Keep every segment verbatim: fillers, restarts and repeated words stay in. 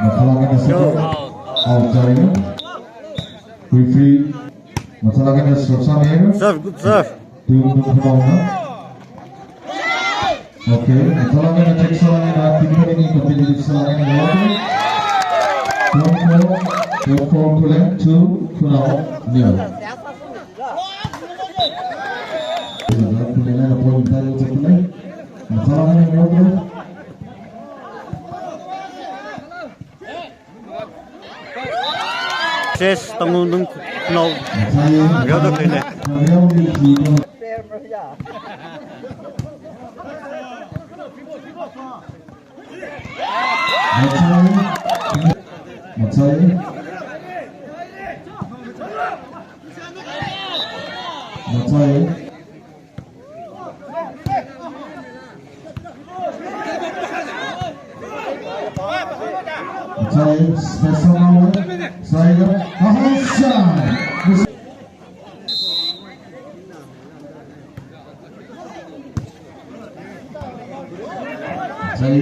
Mathālāk eina serve. Out. Out sāya. Referee. Mathālāk eina serve sāya. Serve, good serve. Team Tungkhunao na. Okay, mathālāk eina check sālāk eina team phaningli competitive sālāk eina. Twenty-four, twenty-four Khullen, two Khunao nil. Khullen eina point title check lei. Mathālāk eina. Chase Tangkhul Tungkhunao. Gado kene. Sai, special hour. Sai, ahasa. Sai.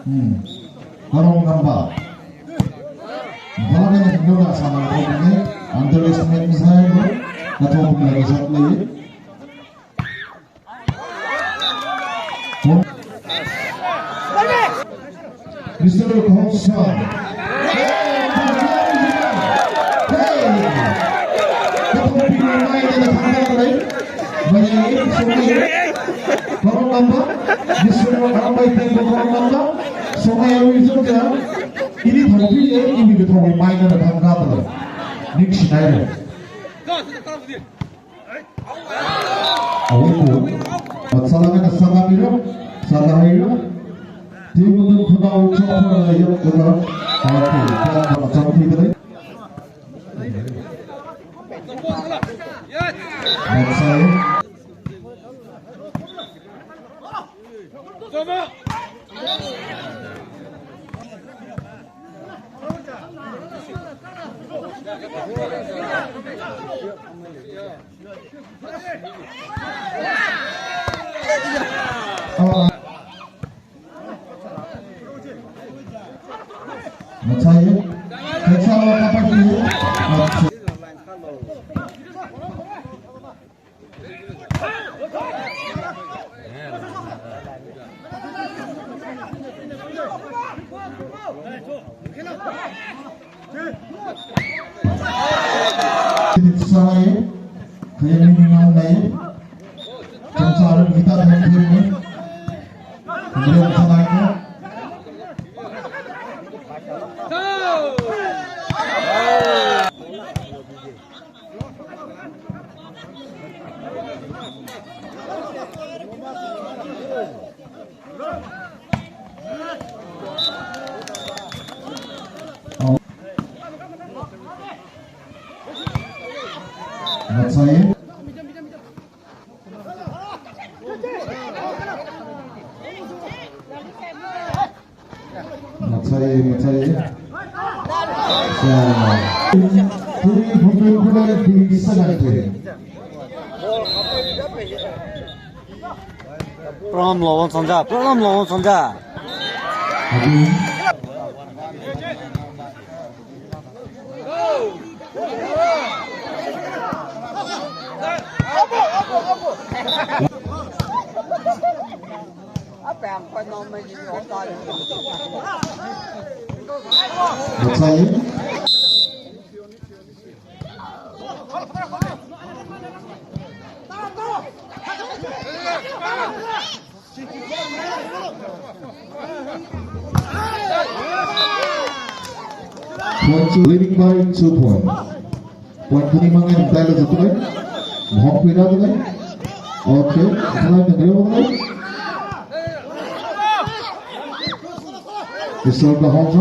Hmm. Karong Ngamba. Bala na nuna sama ko ne, underestimate misai ko, kato pun lagi shot lagi. Mister Khongsa. Wrong number. Mister Arambai Tengbo, wrong number. Somai awi jumja. Ini thongpi ye, ini ke thongpi mai na thang ka ta. Nik sinai lo. Away ball. Mathālāk eina sāda mira, sāda haira. Team Tungkhunao chopper la yap kona. Okay, chopper la chopper la. Mathālāk. Mathālāk. Mathālāk. Sai, kaya ni nang nai. Chomcha ram kita thang thang ni. Kemudian sana itu. Mathālāk. Mathālāk, mathālāk. Sa. Tui putui kudai tui sangai tui. Pram lawan sanja, pram lawan sanja. Adi. Point two, leading by two point. Point khani mangai ningtaila zatdalei. Mahong pira dalei. Okay, khalai nang reo dalei. Mister Kahong.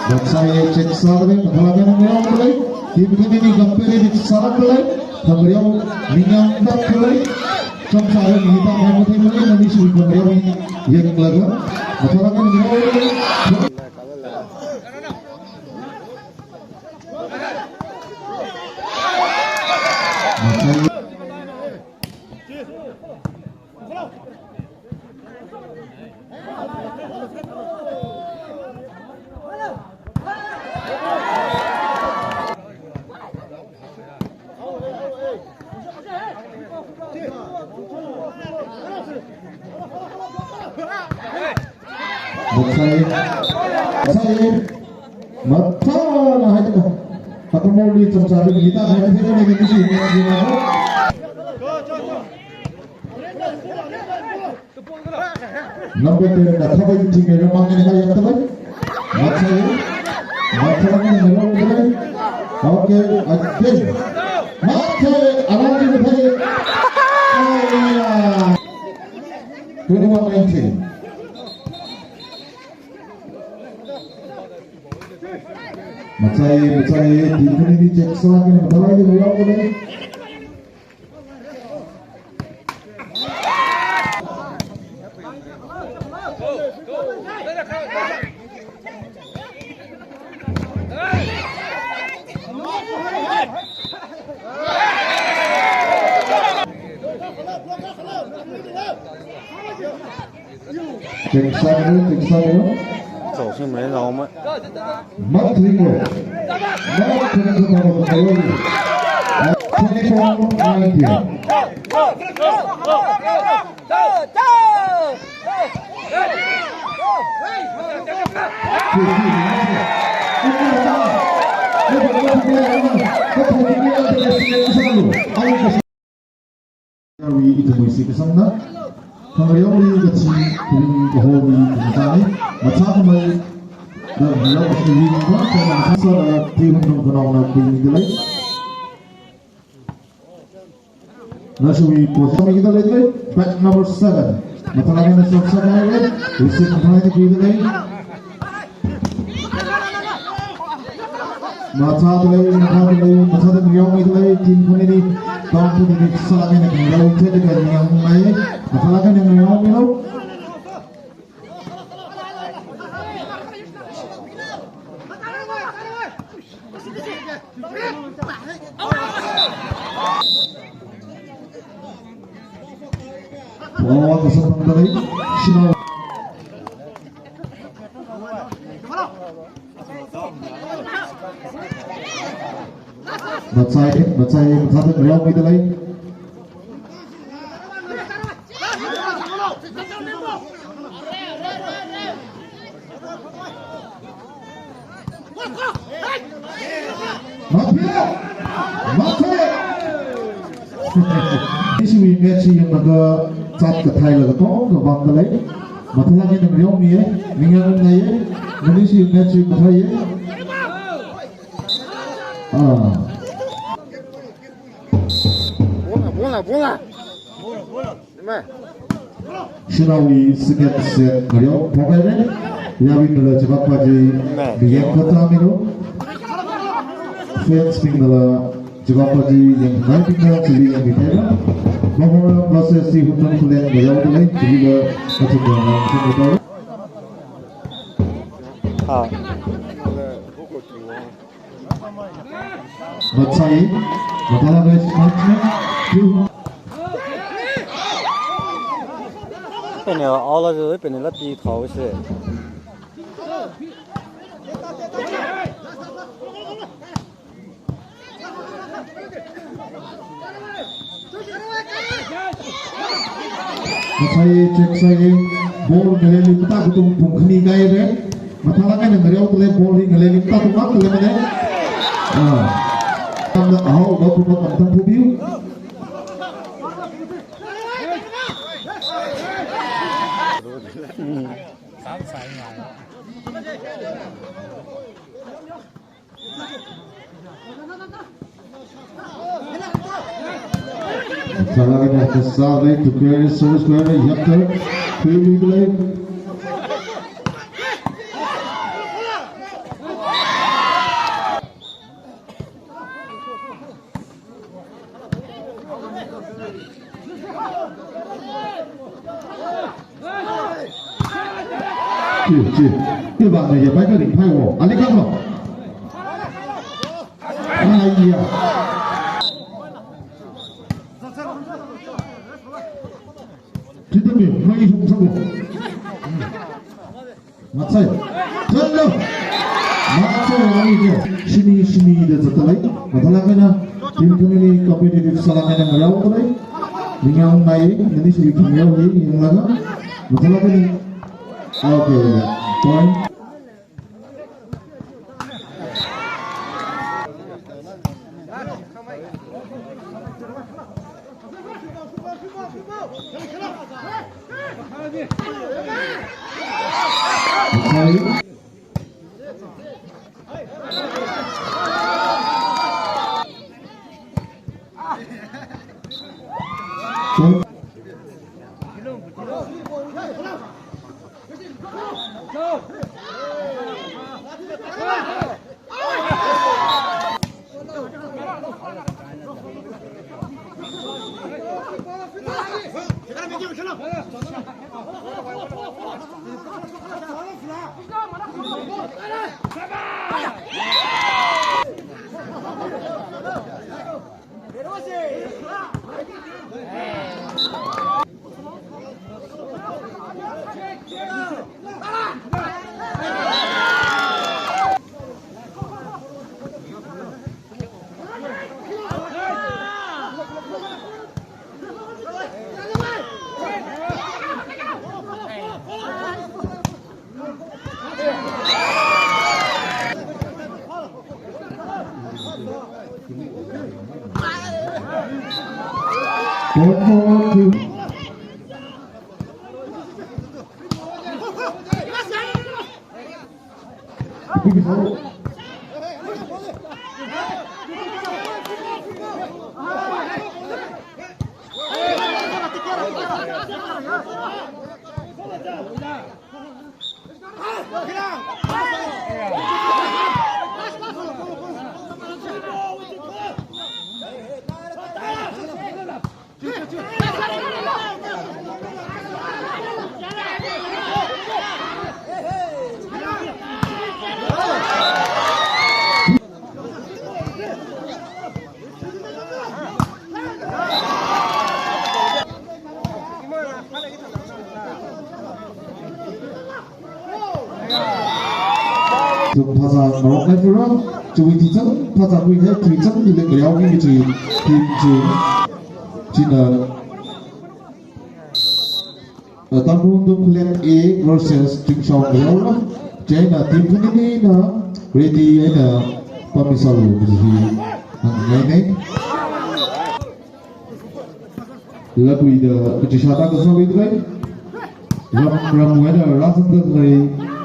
Mathālāk eina check sādalei, mathālāk eina ngareo dalei. Team khanini competitive sādalei. Khangareo ningyāng dap dalei. Chomsāda mi hithā hai matheimana, nani shui khangareo yanglaga. Mathālāk eina ngareo dalei. Mathālāk. Mathālāk. Mathālāk haida. Atamoli chomsāda mi hithā hai matheimana, nani shui khangareo. Number ten na khavai ting ngareo mangai ningyāng dap dalei. Mathālāk. Mathālāk eina ngareo dalei. Okay, again. Mathālāk, around the play. Aiya. Twenty-one nineteen. Mathālāk, mathālāk, team khanini check sālāk eina mathālāk eina ngareo dalei. Check sāmilu, check sāmilu. Zao singmei zao ma. Mathālāk eina. Mathālāk eina. Twenty-four nineteen. Khangareowui ithumwui shitkasangna, khangareowui kachi, kharing kahowui ithum chānei, mathākhamei, da ngareo kachi ringva, chānei mathāsāda, tihun rum khanongna khuimidalei. Nashawui position mikida leidalei, bag number seven. Mathālāk eina shot sāngailei, receive mathālāk eina khuidalei. Mathādalei, mathādalei, mathāda ngareo midalei, team khanini, down to the next, sālāk eina khangareo, thāda khangareo ngai, mathālāk eina ngareo milu. Ball kasā pangdalei, Shanao. Mathālāk, mathālāk, mathāda ngareo midalei. Mathālāk! Mathālāk! Nani shui match hi yanglaga zat kathālāk katonga pamdalei. Mathālāk eina ngareomiya, ningyāng ngaiya, nani shui match hi kathāya. Ah. Bola, bola, bola. Shanaowui second set ngareo phokhaira. Yaruibingla chivakpa chi miyang kachāmilu. Fansbingla chivakpa chi yangngaibingna chili yangmitheira. Mahoram versus Tihun Rum Khullen ngareodalei, chilila kachungkha ngareo sāmitheira. Ah. Mathālāk, mathālāk eina match. Pene aula je, pene la ti thao se. Mathālāk, check sāya, ball ngaleli pata kutung pung khani kahaira. Mathālāk eina ngareodalei, ball hi ngaleili tātunglaklei mane. Ah. Tamda ahaoda pupā tamtam phubiu. Salakana kasālei, tukei service player yapta, phuibilei. Chi, chi. Iva na ya bai ka ring phai wo. Ali ka no. Aiya. Chithāmi, mai hum sabo. Matsai. Chalo. Matsai, ani ke. Shini, shini da zatdalei. Mathālāk eina team khanili competitive sālāk eina ngareodalei. Ningyāng ngai, nani shini khingyo hi, yanglaga. Mathālāk eina. Okay, yeah. Point. Tung phazā ngarok nai pura, chiwui tichang phazā kui hai, tichang ni lek liao ni chi, team chi, china, uh, Tangkhul Rungtung Clan A versus Chingshao Liao la, chieina team khanina ready eina pammi sālu kaji hi hāngngai ne. Lapuida kachishā ta kasā wui tulai. Ram, ram wui eina rāzangda khalei,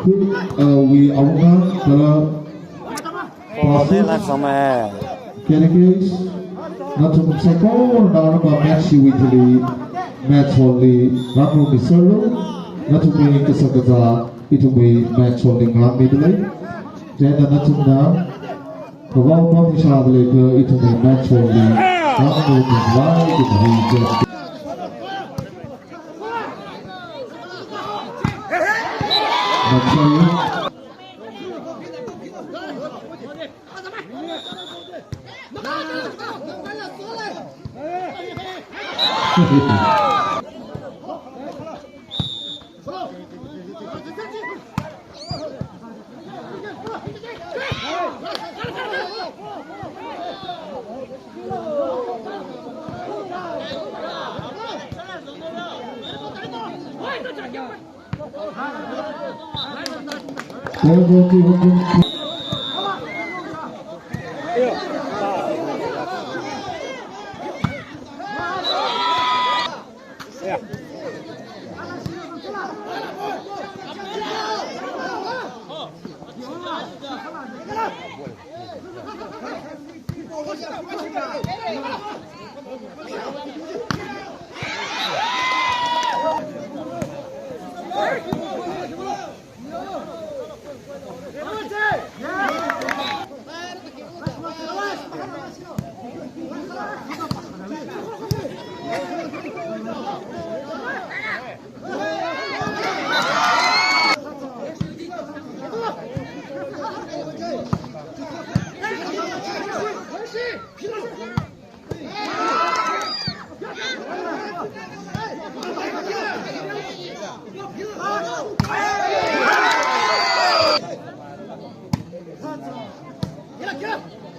khut, uh, wui awunga, kala Pasu. Kene case, nathum saikora rāba match hiwui thili, match hall li, rāngarummi sālu, nathumwui kasā kazā, ithumwui match hall li ngarānmi tulai. Chieina nathumna, kavao pammi sāda leikha ithumwui match hall li, rāngarummi tulai kaji hi. Match hall. Level three hundred.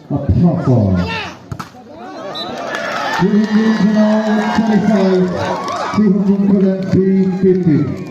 A proper. Three hundred twenty-five, three hundred fifty.